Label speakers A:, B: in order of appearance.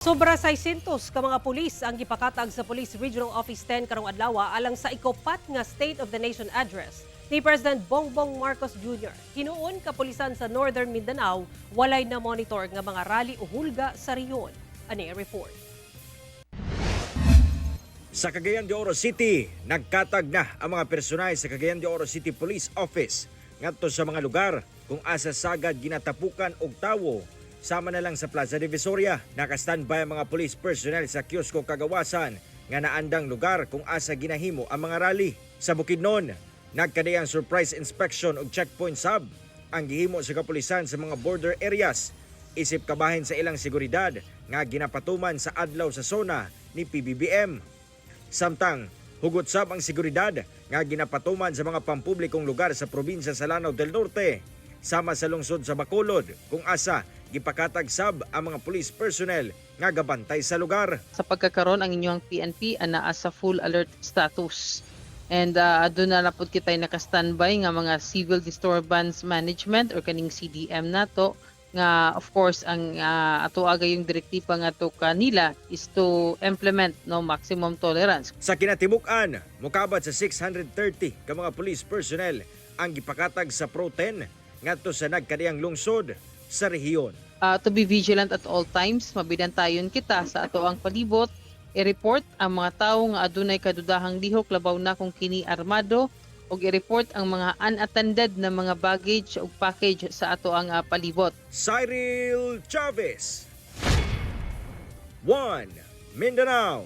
A: Sobra 600 ka mga pulis ang gipakatag sa Police Regional Office 10 karong adlaw alang sa ikupat nga State of the Nation Address ni President Bongbong Marcos Jr. Hinuon, kapulisan sa Northern Mindanao walay na monitor nga mga rally o hulga sa rehiyon. Ani ang report.
B: Sa Cagayan de Oro City, nagkatag na ang mga personay sa Cagayan de Oro City Police Office ngadto sa mga lugar kung asa sagad ginatapukan og tawo, sama na lang sa Plaza Divisoria. Naka-standby ang mga police personnel sa Kiosko Kagawasan nga naandang lugar kung asa ginahimo ang mga rally. Sa Bukidnon, nagkadiyang surprise inspection og checkpoint sab ang gihimo sa kapulisan sa mga border areas isip kabahin sa ilang seguridad nga ginapatuman sa adlaw sa SONA ni PBBM. Samtang, hugot sab ang seguridad nga ginapatuman sa mga pampublikong lugar sa probinsya sa Lanao del Norte, sama sa lungsod sa Bacolod kung asa gipakatag sab ang mga police personnel nga gabantay sa lugar.
C: Sa pagkakaron, ang inyong PNP anaa sa full alert status. And aduna na pud kitay naka-standby nga mga civil disturbance management or kaning CDM nato nga of course ang ato gayong direktiba nga to kanila is to implement no maximum tolerance.
B: Sa kinatibuk-an, mukabat sa 630 ka mga police personnel ang gipakatag sa Pro 10 ngadto sa nagkadiyang lungsod sa rehiyon.
C: To be vigilant at all times, mabidantayon kita sa ato ang palibot, i-report ang mga tawo nga adunay kadudahang lihok, labaw na kung kini armado, ug i-report ang mga unattended na mga baggage ug package sa ato ang palibot.
B: Cyril Chavez. 1 Mindanao.